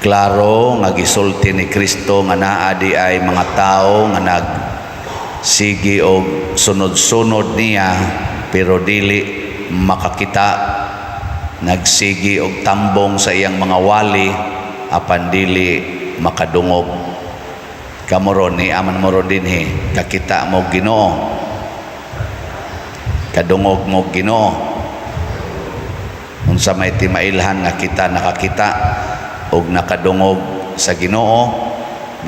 Klaro nga gisulti ni Kristo nga naa di ay mga tao nga nag sige og sunod-sunod niya pero dili makakita, nagsigi og tambong sa iyang mga wali apan dili makadungog. Kamo ron ni aman mo ron dinhi, kakita mo Ginoo, kadungog mo Ginoo. Unsa may timailhan nga kita nakakita og nakadungog sa Ginoo?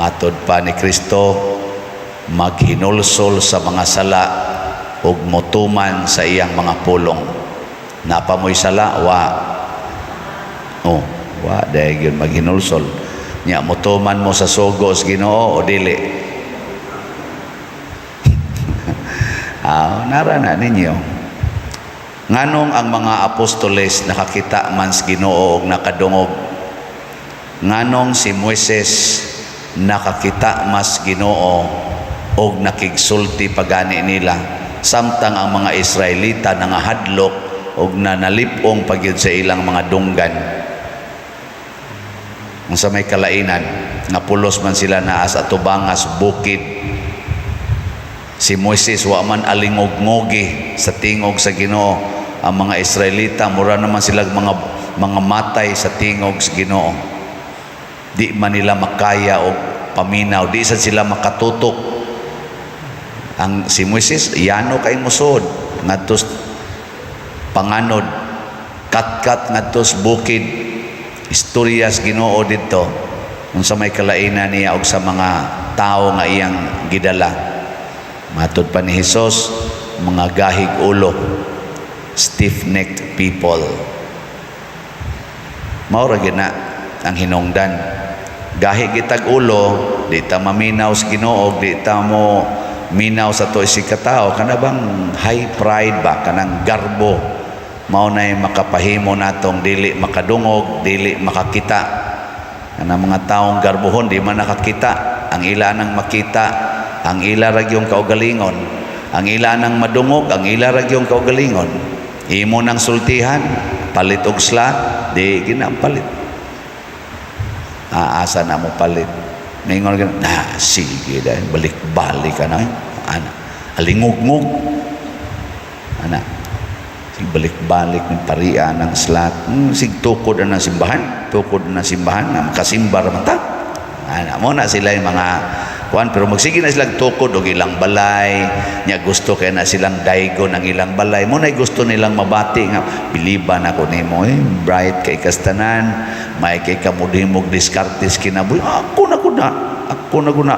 Matod pa ni Kristo, maghinulsol sa mga sala ug motuman sa iyang mga pulong. Naa pa mo'y sala? Wa. Oh, wa dahil yun maghinulsol nya, motuman mo sa sugo sa Ginoo o dili? Ah, nara na ninyo. Nganong ang mga apostoles nakakita man sa Ginoo og nakadungog? Nganong si Moises nakakita mas Ginoo og nakigsulti pagani nila, samtang ang mga Israelita nangahadlok og nanalip-ong pagyud sa ilang mga dunggan? Unsa may kalainan nga pulos man sila naa sa atubangas bukid? Si Moises wa man alingog-ngogi sa tingog sa Ginoo. Ang mga Israelita, mura naman sila mga matay sa tingog sa Ginoo. Di man nila makaya og paminaw, di sad sila makatutok. Ang si Moises, yano kay musod ngadto sa panganod, katkat ngadto sa bukid, istorya sa Ginoo didto. Unsa may kalainan niya og sa mga tao nga iyang gidala? Matod pa ni Hesus, mga gahig ulo, stiff-necked people. Mao ra gyud na ang hinungdan. Gahi kitag ulo, di ta maminaw sa Ginoo, di ta mo minaw sa ato isig katao. Kana bang high pride ba, kanang garbo, mao nay makapahimo natong dili makadungog, dili makakita. Kanang mga taong garbohon, di man nakakita. Ang ila nang makita, ang ila ra gyung kaugalingon. Ang ila nang madungog, ang ila ra gyung kaugalingon. Imo nang sultihan, palit og slat, di gina palit. Aasa na mo palit? Ningon ka na, sige dahil balik-balik ka na. Ana, alingugngug. Ana, sige balik-balik ng parian ng slat. Sig tukod na ng simbahan, tukod na ng simbahan, na makasimba ra man ta. Ana, mo na sila yung mga kuan, pero magsige na silang tukod og ilang balay nya. Gusto kay na silang daigon ang ilang balay mo na, gusto nilang mabati nga biliban ako nimo, eh, bright kay kastanan, may kay kamudhimog diskartes kinabuhi. Ako na ko na, ako na ko na.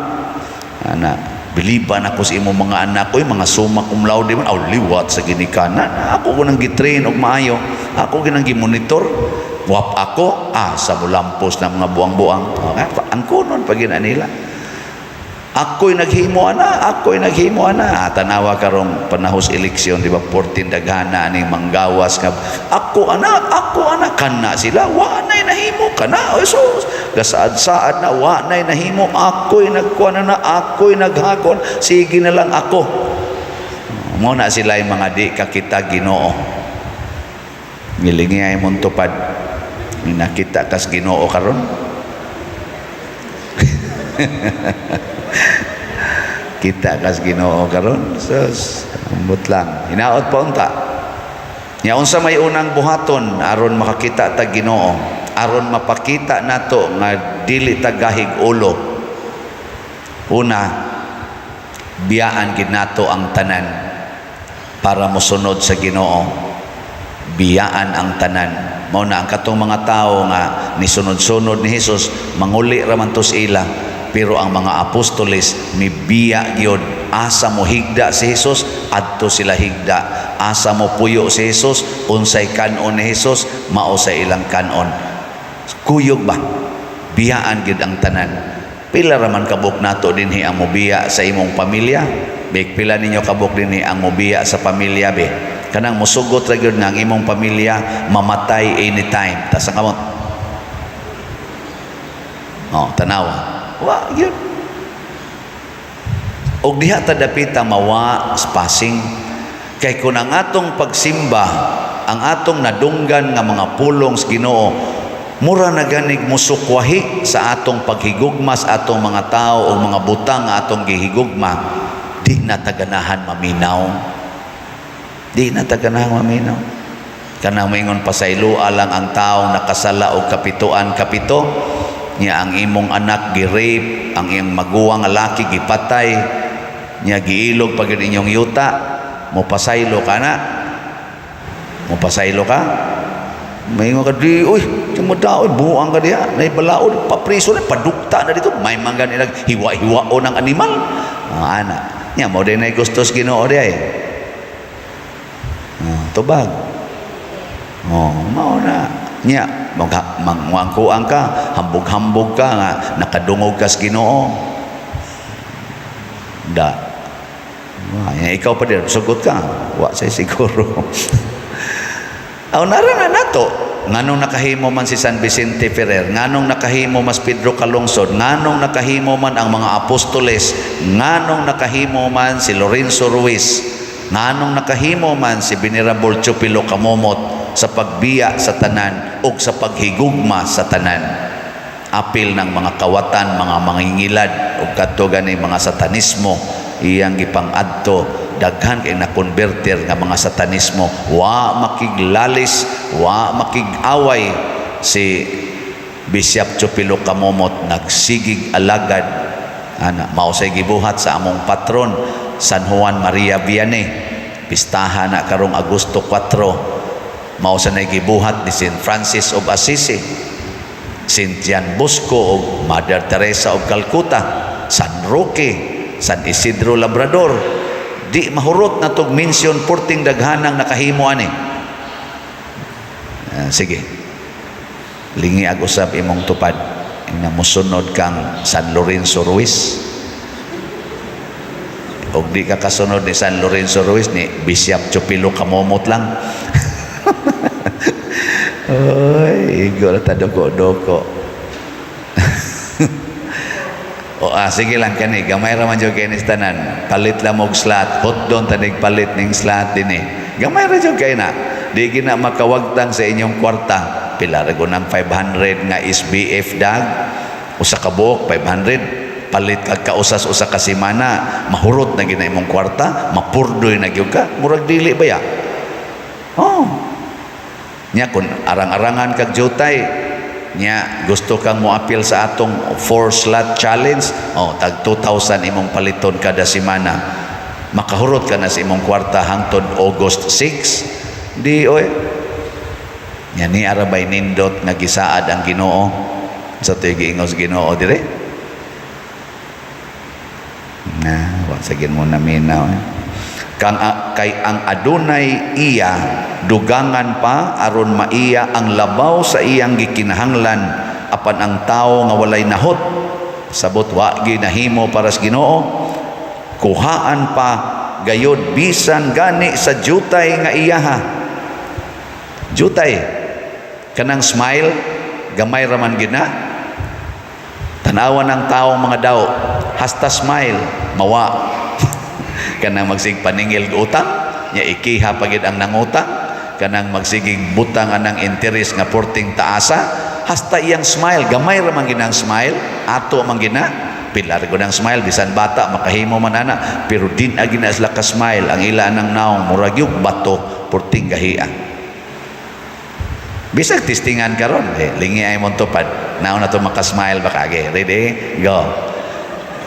Ana, biliban ako sa imong mga anak oy, mga summa cum laude man. Aw, liwat sa ginikanan. Ako ko nang gitrain og maayo, ako ginang gimonitor. Wap ako sa mulampos na mga buang-buang. Okay, ang kunon pag gina nila, ako'y naghimo ana, ako'y naghimo ana. Ah, tanawa karong panahon sa eleksyon, di ba, 14 daghana ani manggawas nga ako ana, ako ana. Kana sila, wa na'y nahimo kana. Oy sus, gasaad-saad na, wa na'y nahimo. Ako'y nagkuan na, ako'y naghakon, sige na lang ako. Mo na sila yung mga di kakita Ginoo. Ngilingi ay mong tupad. Nakita kas Ginoo karon? Kita kas Ginoo karon? Sus, ambot lang. Hinaot pa unta. Nya unsa may unang buhaton aron makakita ta Ginoo? Aron mapakita nato nga dili ta gahig ulo. Una, biyaan gid nato ang tanan para mosunod sa Ginoo. Biyaan ang tanan. Mao na ang katong mga tawo nga nisunod-sunod ni Hesus, manguli ra man to sa ila, pero ang mga apostoles mibiya gyud. Asa mo higda si Hesus, adto sila higda. Asa mo puyo si Hesus, unsay kan-on ni Hesus, mao sa ilang kan-on. Kuyog ba, biyaan gyud ang tanan. Pila ra man kabuk nato dinhi ang mobiya sa imong pamilya? Be, pila ninyo kabuk dinhi ang mobiya sa pamilya, be? Kanang musugot ra gyud nga ang imong pamilya mamatay anytime. Tas ang kamot. Oh, tanawa. Wa gyud. Og diha ta dapita mawa spasing kay kun ang atong pagsimba, ang atong nadunggan nga mga pulong sa Ginoo. Mura na ganig musukwahi sa atong paghigugma sa atong mga tao o mga butang nga atong gihigugma, di na taganahan maminaw. Di na taganahan maminaw. Kanang maingon, pasayloa lang ang taong nakasala og kapituan kapito, niya ang imong anak gi-rape, ang iyang maguwang nga laki gipatay, niya giilog pag inyong yuta, mo pasaylo ka na? Mo pasaylo ka? Maingon ka di, "Uy, di mo daw, buang ka diha, nay balaod, papriso na, padukta na dito, may mangga nila, hiwa-hiwao ng animal." Ah, ana. Nya, mao din ay gustos Ginoo di ay. Ah, tubag. Oh, mao na. Nya, mangkuang ka, hambog-hambog ka nga nakadungog ka sa Ginoo. Da. Wah, nya, ikaw pa din, sugot ka. Wa say siguro. Aw, nara na nato. Nganong nakahimo man si San Vicente Ferrer, nganong nakahimo mas Pedro Calungsod, nganong nakahimo man ang mga apostoles, nganong nakahimo man si Lorenzo Ruiz, nganong nakahimo man si Venerable Chupilo Camomot sa pagbiya sa tanan o sa paghigugma sa tanan. Apil ng mga kawatan, mga mangingilad ug kadto gani mga satanismo iyang gipang-adto, daghan kay na-converter nga mga satanismo. Wa makiglalis, wa makig-away si Bishop Chupilo Camomot, nagsigig alagad ana. Mao say gibuhat sa among patron San Juan Maria Vianney, pistahan na karong Agosto 4. Mao sa nay gibuhat ni Saint Francis of Assisi, Saint John Bosco o Mother Teresa of Calcutta, San Roque, San Isidro Labrador. Di mahurot na tog mention, porting daghanang nakahimo ani. Ah, sige. Lingi ag usab imong tupad. Ina mosunod kang San Lorenzo Ruiz. Og di ka kasunod ni San Lorenzo Ruiz, ni Bishop Chupilo Camomot lang. Oy, igo na ta doko-doko. O ah, sige lang kani, gamay ra man jud kay ni tanan. Palit lang og slot, hotdon tanig palit ning slot dinhi. Gamay ra jud kay na. Di gina makawagtang sa inyong kwarta. Pila ra ng 500 nga SBF dag. Usa ka buok 500. Palit kag kausas usa ka semana, mahurot na gina imong kwarta, mapurdoy na gyud ka. Murag dili ba ya? Oh. Nya kun arang-arangan kag jutay, nya gusto kang moapil sa atong four slot challenge, oh, tag 2,000 imong paliton kada semana, makahurot ka na sa imong kwarta hangtod August 6. Di oy, nya ni arabay nindot nga gisaad ang Ginoo sa to'y giingos Ginoo dire na wa sa mo naminaw eh. Kang kay ang adunay iya, dugangan pa aron maiya ang labaw sa iyang gikinahanglan, apan ang tawo nga walay nahot, sabot wa ginahimo para sa Ginoo, kuhaan pa gayod bisan gani sa jutay nga iyaha. Jutay, kanang smile, gamay raman gina. Tanawan ng taong mga daw, hasta smile mawa. Kanang magsig paningil utang nya, ikiha pagid ang nangutang. Kanang magsigig butang anang interest nga porting taasa, hasta iyang smile, gamay ra man ginang smile, ato man gina. Pila ra ang smile, bisan bata makahimo man ana, pero din agi na sila ka smile. Ang ila nang naong murag yung bato, porting gahia. Bisag testingan karon eh, lingi ay mong tupad naon na to, makasmile ba kage? Ready, go.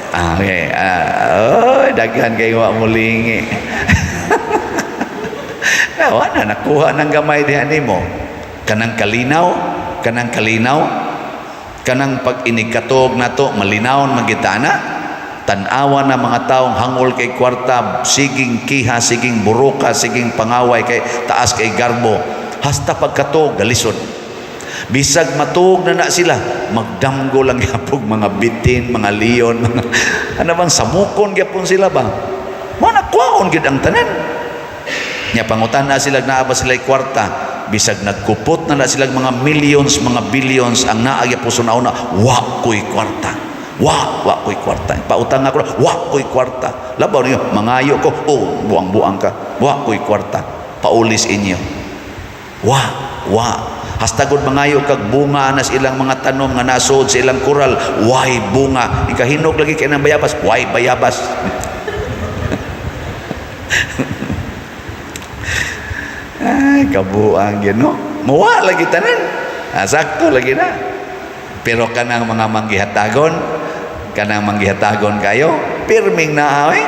Ah, okay. Ah, oh, daghan kay wa mo lingi. Na wala nakuha ng gamay diha nimo. Kanang kalinaw, kanang kalinaw, kanang pag inikatog nato malinawon man kita na. Tan-awa na mga taong hangol kay kwarta, siging kiha, siging buruka, siging pangaway kay taas kay garbo. Hasta pagkatog galisod. Bisag matuog na na sila, magdamgo lang gyapon mga bitin, mga leon, mga ano bang samukon gyapon sila ba? Mo na kuwaon gid ang tanan. Nya pangutan na sila, naa ba sila kwarta, bisag nagkupot na na sila mga millions, mga billions, ang naa gyapon sa una, "Wa ko'y kwarta. Wa, wa ko'y kwarta. Pautang ako, wa ko'y kwarta." Labaw niyo, mangayo ko, "Oh, buang-buang ka, wa ko'y kwarta." Paulis inyo. Wa, wa. Hasta gud mangayo kag bunga na sa ilang mga tanom nga nasod sa ilang kural, way bunga. Ikahinog lagi kay ng bayabas, way bayabas. Ay, kabuang gyud, no? Muwa lagi tanan. Ah, sakto lagi na. Pero kanang manggihatagon kayo, pirming naa eh.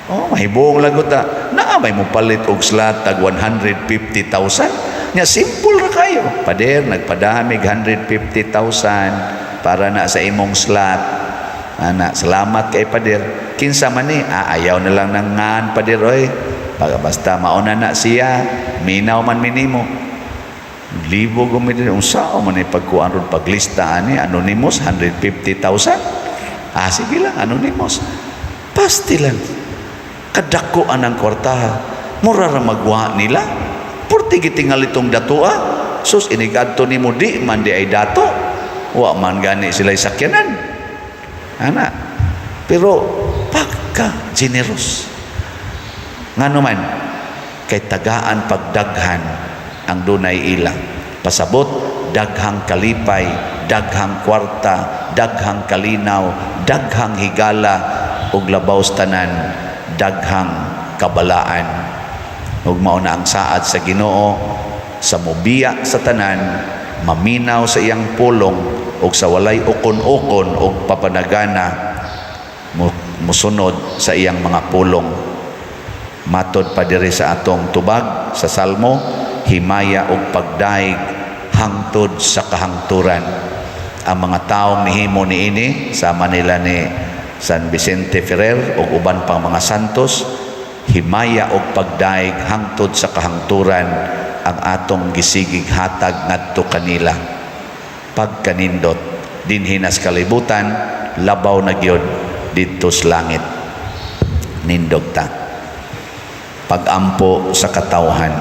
Oh, mahibong lagot ta. Naa may mopalit og slot tag 150,000. Nya simple ra kayo. "Pader, nagpadamig 150,000 para na sa imong slot." Ana, "Salamat kay, pader." "Kinsa man ni?" "Ah, ayaw na lang nang ngan, pader, oy. Pag basta mauna na siya, minaw man minimo." Libo gumit, unsa man ni pagkuan ron paglista ani anonymous 150,000. Ah, sige lang, anonymous. Pasti lang. Kadako anang kwarta. Mura ra magwa nila. Purti gitingal itong datua. Sus, inigadto nimo di man di ay dato. Wa man gani sila sakyanan. Ana. Pero pagka generous. Ngano man kay tagaan pagdaghan ang dunay ila. Pasabot daghang kalipay, daghang kwarta, daghang kalinaw, daghang higala ug labaw sa tanan daghang kabalaan. Ug mao na ang saad sa Ginoo sa mobiya sa tanan, maminaw sa iyang pulong ug sa walay ukon-ukon ug papanagana musunod sa iyang mga pulong. Matod pa diri sa atong tubag sa Salmo, himaya ug pagdaig hangtod sa kahangturan. Ang mga taong nihimo niini sama nila ni San Vicente Ferrer ug uban pang mga santos, himaya ug pagdaig hangtod sa kahangturan ang atong gisigig hatag ngadto kanila. Pagkanindot dinhi nas kalibutan, labaw na gyud didto sa langit. Nindog ta. Pagampo sa katawhan.